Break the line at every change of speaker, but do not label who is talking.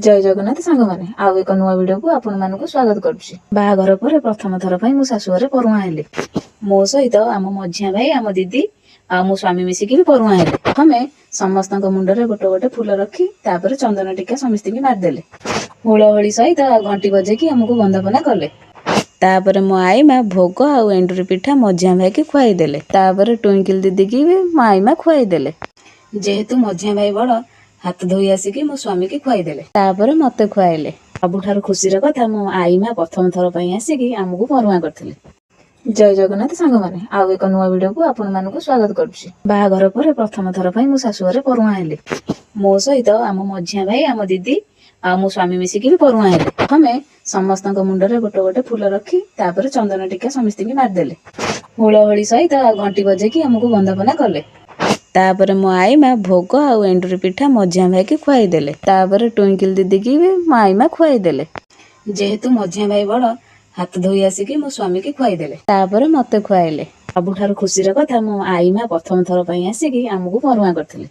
ଜୟ ଜଗନ୍ନାଥ ସାଙ୍ଗମାନେ, ଆଉ ଏକ ନୂଆ ଭିଡ଼ିଓକୁ ଆପଣମାନଙ୍କୁ ସ୍ୱାଗତ କରୁଛି। ବାହାଘର ପରେ ପ୍ରଥମ ଥର ପାଇଁ ମୁଁ ଶାଶୁଘରେ ପରୁହାଁ ହେଲି। ମୋ ସହିତ ଆମ ମଝିଆ ଭାଇ, ଆମ ଦିଦି ଆଉ ମୋ ସ୍ୱାମୀ ମିଶିକି ବି ପରୁହାଁ ହେଲେ। ପ୍ରଥମେ ସମସ୍ତଙ୍କ ମୁଣ୍ଡରେ ଗୋଟେ ଗୋଟେ ଫୁଲ ରଖି ତାପରେ ଚନ୍ଦନ ଟୀକା ସମସ୍ତିଙ୍କି ମାରିଦେଲେ। ହୁଳହୁଳି ସହିତ ଆଉ ଘଣ୍ଟି ବଜେଇକି ଆମକୁ ବନ୍ଦାପନା କଲେ। ତାପରେ ମୋ ଆଈମା ଭୋଗ ଆଉ ଏଣ୍ଡୁରି ପିଠା ମଝିଆ ଭାଇକି ଖୁଆଇଦେଲେ। ତାପରେ ଟୁଇଙ୍କିଲ ଦିଦିକି ବି ମୋ ଆଈମା ଖୁଆଇଦେଲେ। ଯେହେତୁ ମଝିଆ ଭାଇ ବଡ଼, ହାତ ଧୋଇ ଆସିକି ମୋ ସ୍ୱାମୀକି ଖୁଆଇଦେଲେ, ତାପରେ ମତେ ଖୁଆଇଲେ। ସବୁଠାରୁ ଖୁସିର କଥା, ମୋ ଆଈମା ପ୍ରଥମ ଥର ପାଇଁ ଆସିକି ଆମକୁ ପରୁହାଁ କରିଥିଲେ। ଜୟ ଜଗନ୍ନାଥ ସାଙ୍ଗମାନେ, ଆଉ ଏକ ନୂଆ ଭିଡ଼ିଓକୁ ଆପଣମାନଙ୍କୁ ସ୍ୱାଗତ କରୁଛି। ବାହାଘର ପରେ ପ୍ରଥମ ଥର ପାଇଁ ମୁଁ ଶାଶୁଘରେ ପରୁହାଁ ହେଲି। ମୋ ସହିତ ଆମ ମଝିଆ ଭାଇ, ଆମ ଦିଦି ଆଉ ମୋ ସ୍ୱାମୀ ମିଶିକି ବି ପରୁହାଁ ହେଲେ। ପ୍ରଥମେ ସମସ୍ତଙ୍କ ମୁଣ୍ଡରେ ଗୋଟେ ଗୋଟେ ଫୁଲ ରଖି ତାପରେ ଚନ୍ଦନ ଟୀକା ସମସ୍ତିଙ୍କି ମାରିଦେଲେ। ହୁଳହୁଳି ସହିତ ଆଉ ଘଣ୍ଟି ବଜେଇକି ଆମକୁ ବନ୍ଦାପନା କଲେ। ତାପରେ ମୋ ଆଈମା ଭୋଗ ଆଉ ଏଣ୍ଡୁରି ପିଠା ମଝିଆ ଭାଇକି ଖୁଆଇଦେଲେ। ତାପରେ ଟୁଇଙ୍କିଲ ଦିଦିକି ବି ମୋ ଆଈମା ଖୁଆଇଦେଲେ। ଯେହେତୁ ମଝିଆ ଭାଇ ବଡ଼, ହାତ ଧୋଇ ଆସିକି ମୋ ସ୍ୱାମୀକି ଖୁଆଇଦେଲେ, ତାପରେ ମତେ ଖୁଆଇଲେ। ସବୁଠାରୁ ଖୁସିର କଥା, ମୋ ଆଈମା ପ୍ରଥମ ଥର ପାଇଁ ଆସିକି ଆମକୁ ପରୁହାଁ କରିଥିଲେ।